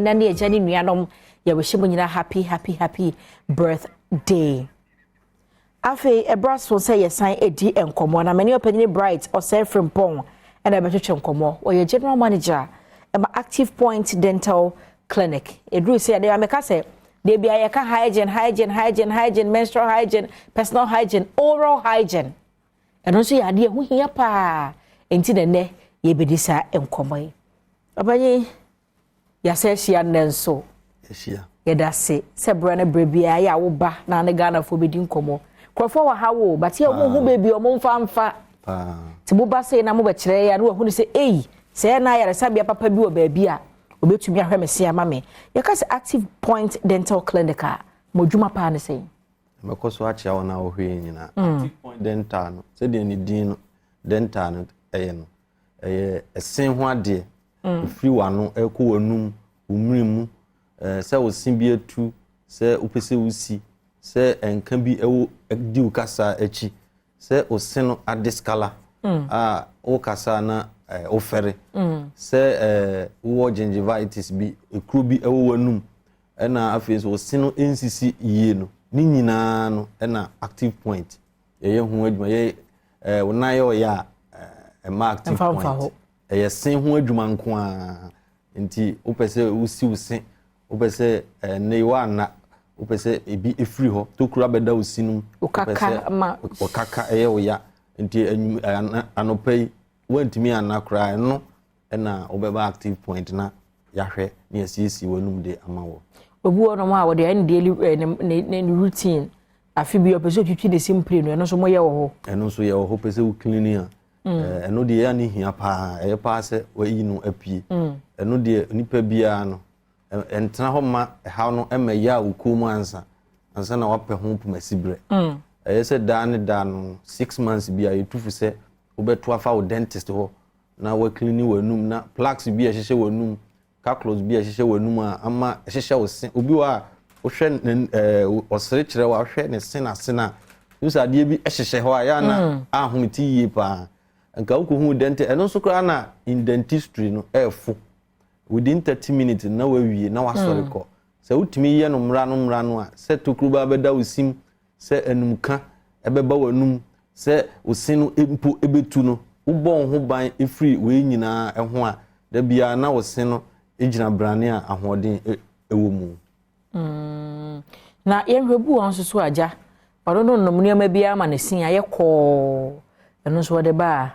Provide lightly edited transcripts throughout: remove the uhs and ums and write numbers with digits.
Na ne agya ne nuanom, yɛwɔhyɛ mu nyinaa happy, happy, happy birthday. Afei ɛbra so sɛ yɛsan edi nkɔmmɔ na mene ɔpanyin Bright Ɔsɛe Frimpɔn ɛna ɛbɛtwetwe nkɔmmɔ. Ɔyɛ general manager ɛma Active Point Dental Clinic. Ɛduru sɛ yɛde ameka sɛ deɛ bia yɛka hygiene, hygiene, hygiene, hygiene, menstrual hygiene, personal hygiene, oral hygiene, ɛno nso yɛ adeɛ ɛho hia paa. Nti na nnɛ yɛbɛdi saa nkɔmmɔ yi. Ɔpanyin, yɛasɛ ahyia nnɛ nso. Yɛda ase sɛ berɛ no berɛ biara yɛ a woba na ne Ghanafoɔ bɛdi nkɔmmɔ. Nkurɔfoɔ wɔ ha wo but yɛ ɔmo hu baabi ɔmo mfa mfa, nti moba sei na mobɛkyerɛ yɛ a na wahunu sɛ ei, sɛ ɛna ayaresabea papa bi wɔ baabi a obɛtumi ahwɛ me se ama me. Yɛka sɛ Active Point Dental Clinic a, mo adwuma paa ne sɛn? Mɛkɔ so akyea wɔn a wɔhwɛ yɛn nyinaa. Active Point Dental no, sɛdeɛ ne din no dental no ɛyɛ no, ɛyɛ ɛsen ho adeɛ. Ɛfiri w'ano ɛkɔ w'anum, wo mmiri mu, sɛ wo se bi atu, sɛ wopɛ sɛ wosi, sɛ nka bi ɛwɔ di wo kasa akyi, sɛ wo se no adiscolour a wokasa na wofɛre, sɛ wowɔ gingivitis bi, ekuro bi ɛwɔ w'anum, ɛna afei nso wo se no nsisi yie no, ne nyinaa no ɛna Active Point yɛyɛ ho adwuma. Yɛ wo nan yɛ ɔyɛ a ɛma Active Point ɛyɛ se ho adwuma nko ara. Nti wopɛ sɛ wosi wo se, wopɛ sɛ ne wa wopɛ sɛ ebi efiri hɔ, tokuro abɛda wo si no mu, wopɛ sɛ ɔkaka ɛyɛ wo ya, nti enyim anɔpa yi wantumi anna koraa, ɛno ɛna wobɛba Active Point na yɛahwɛ na yɛsiesie w'anum de ama wɔ. Obi wɔ nom a wɔde ayɛ ne daily ne routine, afi bi ɔpɛ sɛ otwitwi ne se mpire no, ɛno nso moyɛ wɔ hɔ? Ɛno nso yɛ wɔ hɔ. Pɛ sɛ wo clean a, ɛno deɛ ɛyɛ ne hia paa, ɛyɛ paa sɛ wayi no apue. Ɛno deɛ nipa biara no ɛntena hɔ ma ɛhaw no ɛma yɛ a wo kɔn mu ansa na wapɛ ho pomasi berɛ. Ɛyɛ sɛ daa ne daa no, 6 months bi a yɛtu fo sɛ wobɛto afa wo dentist hɔ na waclean w'anum, na plaques bi a ɛhyehyɛ w'anum, calculus bi a ɛhyehyɛ w'anum a ama ɛhyehyɛ wo se. Obi wɔ a wohwɛ ne ɔsere kyerɛ wo a, wohwɛ ne se n'ase no a, wohu sɛ adeɛ bi hyehyɛ hɔ a yɛ ana ahomete yie paa. Nka wokɔhu dentist, ɛno nso koraa na in dentistry no ɛɛfo within 30 minutes na wawie na wasɔre kɔ. Sɛ wotumi yɛ no mmra no mmra no a, sɛ tokuro ba bɛda wo sim, sɛ anumka ɛbɛba w'anum, sɛ wo se no mpo ɛbɛtu no, wobɔ wo ho ban ɛfiri wei nyinaa ɛho a, da biara na wo se no gyina brane a ahoɔden ɛwɔ mu. Na yɛnhwɛ bu wɔn nso so agya ɔno no nom nneɛma bi ama ne sin ayɛ kɔɔ, ɛno nso wɔde ba a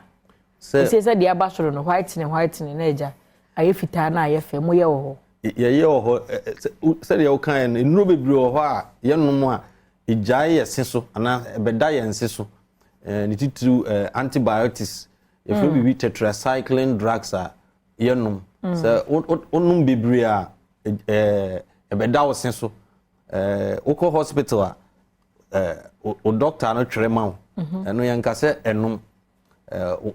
sɛ deɛ aba soro no, whitening, whitening na agya ayɛ fitaa na ayɛ fɛ, moyɛ wɔ hɔ? Yɛyɛ wɔ hɔ. Sɛdeɛ wokaeɛ no, nnuro bebree wɔ hɔ a yɛnom a ɛgyae yɛ se so anaa ɛbɛda yɛn se so. Ne titiriw antibiotics, yɛfrɛ biribi tetracycline drugs a yɛnom. Sɛ wonom bebree a, ɛbɛda wo se so. Wokɔ hospital a, wo doctor no twerɛ ma wo. Ɛno yɛnka sɛ ɛnom,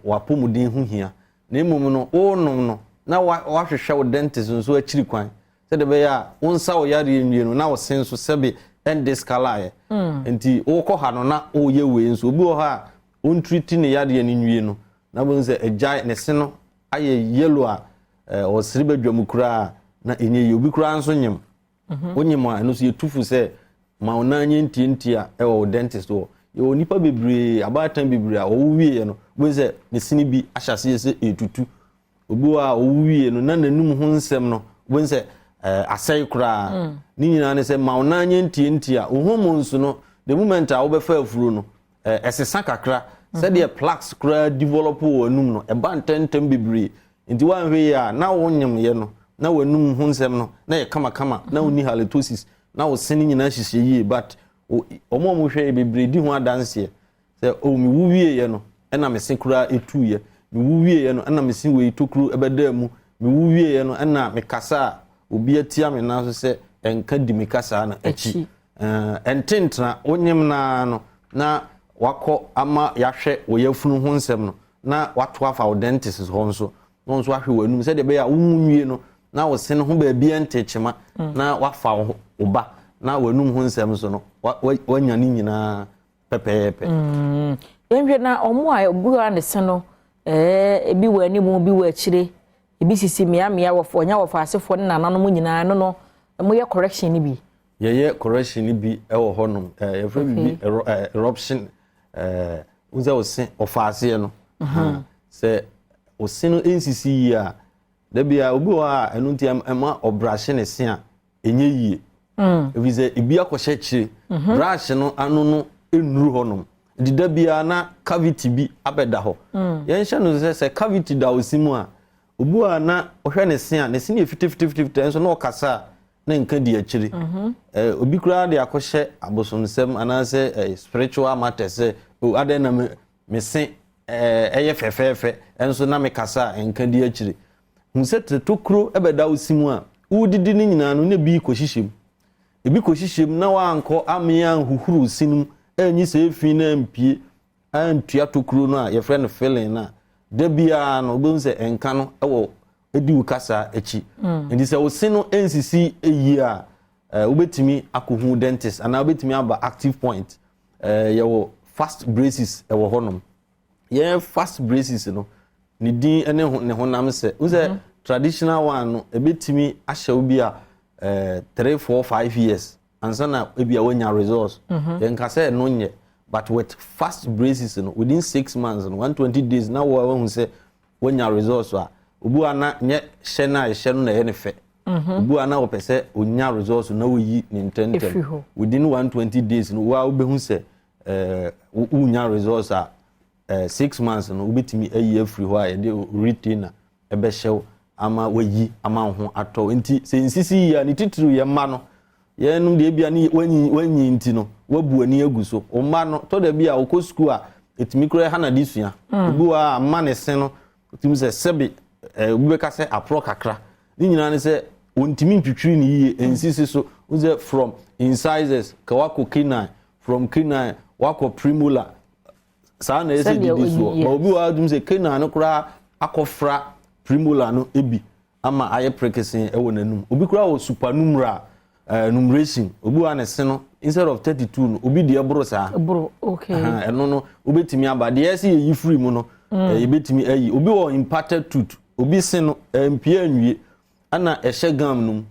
wapɔmuden ho hia, na mmom no wonom no na wahwehwɛ wo dentist nso akyiri kwan sɛdeɛ ɛbɛyɛ a wo nsa wo yareɛ nwie no na wo se nso sɛbe ɛndiscolour yɛ. Nti wokɔ ha no na woyɛ wei nso, obi wɔ hɔ a ɔntreat ne yareɛ no nwie no na bohu sɛ agyae ne se no ayɛ yellow a ɔsere badwa mu koraa na ɛnyɛ yie. Obi koraa nso nyem, wonyem a, ɛno nso yɛtu fo sɛ ma wo nan nyɛ ntiantia ɛwɔ wo dentist hɔ. Yɛwɔ nipa bebree, abaatan bebree a wɔwo wieɛ no, bohu sɛ ne sini bi ahyɛ aseɛ sɛ ɛtutu. Obi wɔ a ɔwo wie no na n'anum ho nsɛm no, bohu sɛ asɛe koraa. Ne nyinaa ne sɛ ma wo nan nyɛ ntiantia. Wo hormones no, the moment a wobɛfa afuro no, ɛsesa kakra sɛdeɛ plaques koraa develop wɔ anum no, ɛba ntɛmntɛm bebree. Nti woanhwɛ yie a na wonyemyɛ no na w'anum ho nsɛm no na yɛ kamakama na wonni halitosis na wo se no nyinaa hyehyɛ yie. But ɔmo a ɔmo hwɛ yɛ bebree di ho adanseɛ sɛ o, mewu wieɛ no ɛna me se koraa ɛtuiɛ, mewu wieɛ no ɛna me se wei tokuro ɛbɛdaa mu, mewu wieɛ no ɛna mekasa a obi atia me nan so sɛ ɛnka di me kasa no akyi. Ɛntentena wonyem naa no na wakɔ ama yɛahwɛ wɔ yafunu ho nsɛm no na wato afa wo dentist hɔ nso na nso ahwɛ w'anum sɛdeɛ ɛbɛyɛ a wowu nwie no na wo se no ho baabi ɛnte kyema na wafa wo ba na w'anum ho nsɛm nso no wanya ne nyinaa pɛpɛɛpɛ. Yɛnhwɛ na ɔmo a obi a ne se no ebi wɔ anim, bi wɔ akyire. Ebi sisi mmeammea wɔ ɔnya wɔ faasefoɔ ne nananom nyinaa no, moyɛ correction no bi? Yɛyɛ correction no bi wɔ hɔnom. Yɛfrɛ biribi eruption. N sɛ ɔse ɔfaaseɛ no, sɛ ɔse no nsisi yie a, dabi a obi wɔ hɔ a, ɛno nti ɛma ɔbrahye ne se a ɛnyɛ yie, ɛfiri sɛ ebi akɔhyɛ akyire, brush no ano no nnuru hɔnom, nti da biara na cavity bi abɛda hɔ. Yɛnhyɛ no sɛ cavity da wo se mu a, obi wɔ a na ɔhwɛ ne se a, ne se no yɛ fitafitafita, nso na ɔkasa a na nka di akyire. Obi koraa de akɔhyɛ abosomsɛm anaasɛ spiritual matter sɛ o, adɛn na me se ɛyɛ fɛfɛɛfɛ nso na me kasa a nka di akyire? Hu sɛ tokuro bɛda wo si mu a wodidi no nyinaa no, na ebi kɔhyehyɛ mu, ebi kɔhyehyɛ mu na wankɔ amea anhuhuru si no mu anyi sɛ efi na ampie antua tokuro no a yɛfrɛ no filling no a, da biara no wobɛhu sɛ nka no wɔ edi wo kasa akyi. Nti sɛ wo se no nsisi yie a, wobɛtumi akɔhu dentist anaa wobɛtumi aba Active Point. Yɛwɔ fast braces ɛwɔ hɔnom. Yɛn fast braces no, ne din ne ho ne honam sɛ n sɛ traditional one no, ebɛtumi ahyɛ wo bi a 3, 4, 5 years ansa na ebi a woanya results. Yɛn ka sɛ ɛno nyɛ, but with fast braces no, within 6 months no, 120 days, na wɔn ahu sɛ woanya results a, obi wa na nyɛ hyɛ no a ɛhyɛ no na ɛyɛ ne fɛ. Obi wa na wɔpɛ sɛ onya results na woyi ne ntɛntɛm. Within 120 days no, wa wobɛhu sɛ wonya results a, 6 months no wobɛtumi ayi afiri hɔ a yɛde retainer ɛbɛhyɛw ama wayi ama wo ho atɔ. Nti sɛ nsisi yi a, ne titiriw yɛ mma no, yɛnom deɛ ebia ne wanyi nti no wabu ani agu so. Wo mma no tɔ da bi a wɔkɔ sukuu a, ɛtumi koraa ha na de sua. Obi wɔ a ama ne se no tumi sɛ sɛbe obi bɛka sɛ aporɔ kakra, ne nyinaa ne sɛ wɔntumi ntwitwiri ne yie nsisi so. Wo sɛ from incisors ka wakɔ canine, from canine wakɔ premolar, saa na ɛsɛ didi soɔ. Ma obi wɔ a tumi sɛ canine no koraa akɔfra premolar no ebi ama ayɛ prekesen ɛwɔ n'anum. Obi koraa wɔ supernumerary numeration. Obi wɔ a ne se no, instead of 32 no, obi deɛ boro saa. Boro, okay. Ɛno no wobɛtumi aba deɛ ɛsɛ yɛyi firi mu no, yɛbɛtumi ayi. Obi wɔ impacted tooth, obi se no mpie anwie ɛna ɛhyɛ gum no mu,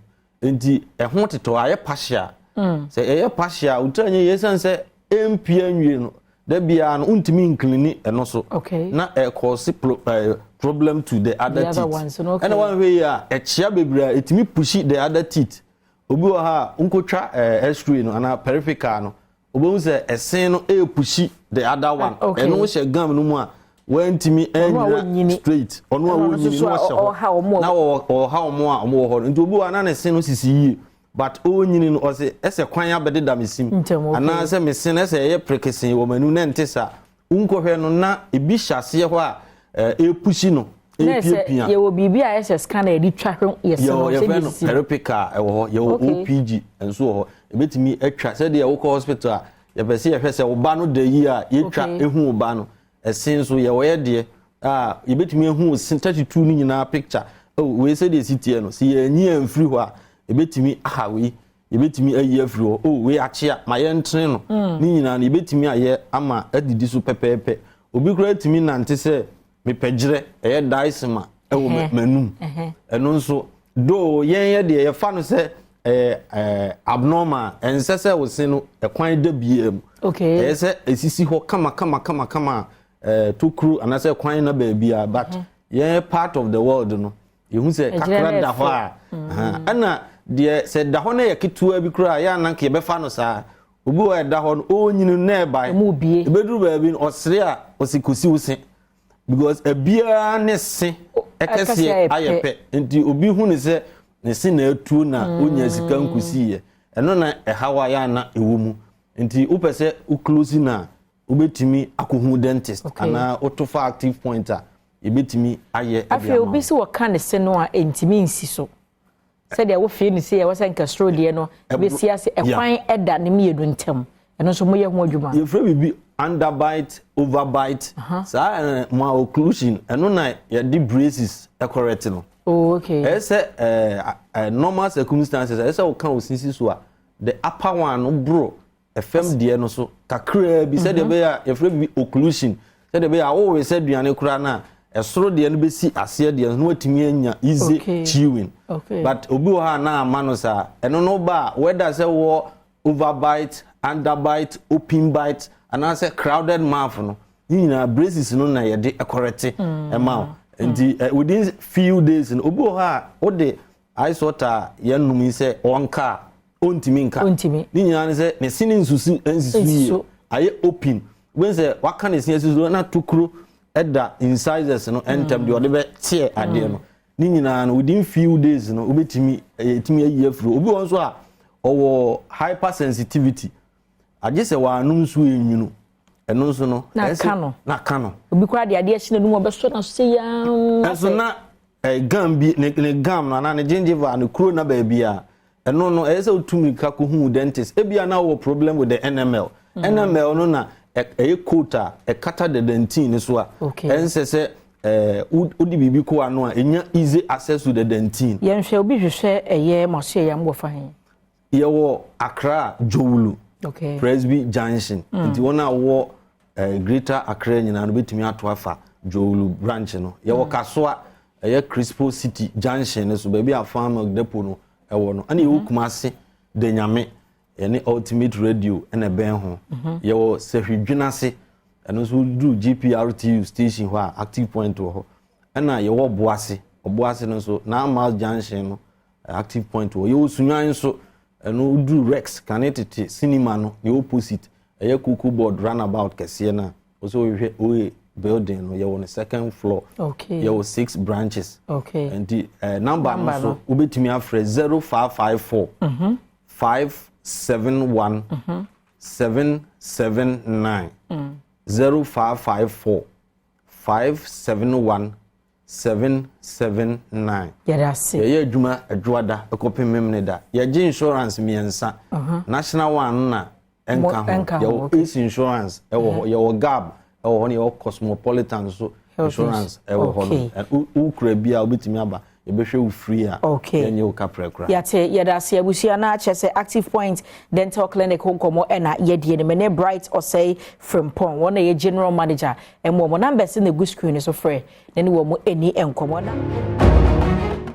nti ɛho tetɔ ayɛ partial. Sɛ ɛyɛ partial, wotira nyɛ yɛ sɛn sɛ mpie anwie no, da biara no wontumi nclean ɛno so na ɛkɔɔse problem to the other The other teeth. ones no, okay. Ɛna wanhwɛ yi a, ɛkyea bebree a ɛtumi push the other teeth. Obi wɔ ha a nkotwa x-ray no anaa periapical no, wobɛhu sɛ ɛsen no ɛrepush the other one. Ɛno hyɛ gum no mu a wantumi Ɔno a anyina wɔnyini. straight, ɔno a Ɛna ɔno nso wɔnyini so na a ɔhyɛ hɔ ɔha wɔn a na ɔha wɔn a wɔwɔ hɔ no. Nti obi wɔ ha na ne se no sisi yie, but ɔnyini no ɔsɛ ɛsɛ kwan abɛdeda me sim Ntɛm, okay. anaasɛ me se no ɛsɛ ɛyɛ prekesen wɔ m'anim na ɛnte saa. Nkɔhwɛ no na ebi hyɛ aseɛ hɔ a ɛrepush no Na sɛ ɛrepiapia. Yɛwɔ biribi a ɛsɛ scan a yɛde twa hwɛ yɛ se no Yɛwɔ sɛ yɛfrɛ bi no sisi. periapical ɛwɔ hɔ, yɛwɔ OPG nso wɔ hɔ. Ebɛtumi atwa sɛdeɛ wokɔ hospital a yɛpɛ sɛ yɛhwɛ sɛ wo ba no da yi a yɛtwa ehu wo ba no ɛsen so. Yɛwɔ yɛ deɛ a yɛbɛtumi ehu wo se 32 no nyinaa picture. Oh, wei sɛdeɛ esi teɛ no, sɛ yɛnyi amfiri hɔ a ebɛtumi aha wei, yɛbɛtumi ayi afiri hɔ. Oh, wei akyea ma yɛntene no. Ne nyinaa no yɛbɛtumi ayɛ ama adidi so pɛpɛɛpɛ. Obi koraa tumi nante sɛ mepɛ gyerɛ ɛyɛ diasema ɛwɔ m'anum. Ɛno nso do yɛn yɛ deɛ yɛfa no sɛ ɛɛ ɛɛ abnormal. Ɛnsɛ sɛ wo se no ɛkwan da biara mu. Ɛyɛ sɛ esisi hɔ kama kama kama kama a tokuro anaasɛ kwan na baabi a, but yɛn part of the world no, yɛhu sɛ Ɛgyina kakra na da hɔ ɛfɛ. a, ɛna deɛ sɛ da hɔ no yɛ ketewa bi koraa yɛ anan ka yɛbɛfa no saa. Obi wɔ ɛda hɔ no, ɔnyini na ɛban Ɛmu bie. Ebeduru baabi no, ɔsere a ɔsi kosi wo se because ebiara ne se ɛkɛseɛ ɛkɛseɛ ayɛ pɛ, nti obi hu ne sɛ ne se na atuo na onya sika nkosi yɛ. Ɛno na ɛhaw a yɛ ana ɛwɔ mu. Nti wopɛ sɛ wo close na wobɛtumi akɔhu dentist anaa woto fa Active Point a yɛbɛtumi ayɛ ɛde Afei ama obi wo. sɛ wɔka ne se no a ɛntumi nsi so sɛdeɛ wofie ne se ɛwɔ sɛ nka soro deɛ no bɛsi ase, ɛkwan ɛda ne mmienu ntam, ɛno nso moyɛ ho adwuma? Yɛfrɛ biribi underbite, overbite, saa malocclusion. Ɛno na yɛde braces ɛcorrect no. Ɛyɛ sɛ normal circumstances, ɛyɛ sɛ woka wo sisi so a, the upper one no boro ɛfam deɛ no so kakraa bi, sɛdeɛ ɛbɛyɛ a yɛfrɛ biribi occlusion, sɛdeɛ ɛbɛyɛ a wowe sɛ aduane koraa no a Ɛsoro deɛ no bɛsi aseɛ deɛ no, watumi anya easy chewing. But obi wɔ hɔ a na ama no saa. Ɛno no ba a, whether sɛ wɔ overbite, underbite, open bite anaasɛ crowded mouth no, ne nyinaa braces no na yɛde ɛcorrect ɛma wo. Nti within few days no, obi wɔ hɔ a wode ice water a yɛnum yi sɛ ɔnka a, ɔntumi nka. Ɔntumi. Ne nyinaa ne sɛ ne se ne nsusu nsusu yie. Nsusu. Ayɛ open wọ́n sɛ waka ne se asusu na tokuro ɛda incisors no ɛntɛm deɛ ɔde bɛ teɛ adeɛ no. Ne nyinaa no, within few days no, wobɛtumi ɛtumi ayi afiri. Obi wɔ nso a ɔwɔ hypersensitivity, agye sɛ wɔanom nsuo enwunu, ɛno nso no Na ɛsɛ- ka no. Na ka no. Obi koraa de adeɛ hyɛ n'anum, ɔbɛsɔ na so sɛ yaa. Ɛnso na gum bi ne gum no anaa ne gingiva ne kuro na baabi a ɛno no, ɛyɛ sɛ wotu mirika kɔhu dentist. Ebia na wɔ problem with the enamel. Enamel no na ɛyɛ coat a ɛkata the dentine no so a ɛnsɛ sɛ wode biribi kɔ ano a ɛnya easy access to the dentine. Yɛnhwɛ, obi hwehwɛ ɛyɛ maso yɛ yɛn fa he? Yɛwɔ Accra, Dzorwulu, Presby Junction. Nti wɔn a wɔwɔ Greater Accra nyinaa no bɛtumi ato afa Dzorwulu branch no. Yɛwɔ Kasoa, ɛyɛ Crispo City junction no so, baabi a Farm Milk Depot no ɛwɔ no. Ɛna yɛwɔ Kumase, Danyame, yɛne Ultimate Radio ɛna ɛbɛn ho. Yɛwɔ Sɛhwidwenase, ɛno nso duru GPRTU station hɔ a, Active Point wɔ hɔ. Ɛna yɛwɔ Boase, Ɔboase no nso Nine Miles junction no, Active Point wɔ. Yɛwɔ Sunyani nso, ɛno duru Rex kane tete cinema no ne opposite, ɛyɛ Cocoa Board roundabout kɛseɛ no a wɔsɛ wɔhwehwɛ oye building no, yɛwɔ no second floor. Yɛwɔ six branches. Nti number no Number so no. Wobɛtumi afrɛ 0554 571 779, 0554 571 779. Yɛde ase. Yɛyɛ adwuma Adwoada ɛkɔpem Memene da. Yɛgye insurance mmiɛnsa. National one na ɛnka Mo- ho. Ɛnka ho. Yɛwɔ Ace Insurance ɛwɔ hɔ, yɛwɔ Gab ɛwɔ hɔ, ne yɛwɔ Cosmopolitan so Health insurance ɛwɔ hɔ no. Wokura bi a, wobɛtumi aba, yɛbɛhwɛ wo free a yɛnyɛ wo kaprɛ koraa. Yɛate, yɛda ase abusua. Na akyerɛ sɛ Active Point Dental Clinic ho nkɔmmɔ ɛna yɛdie no. Mene Bright Ɔsɛe Frimpɔn, wɔn na yɛ general manager. Ɛmu wɔn numbers na egu screen so, frɛ na ne wɔn ani nkɔmmɔ na.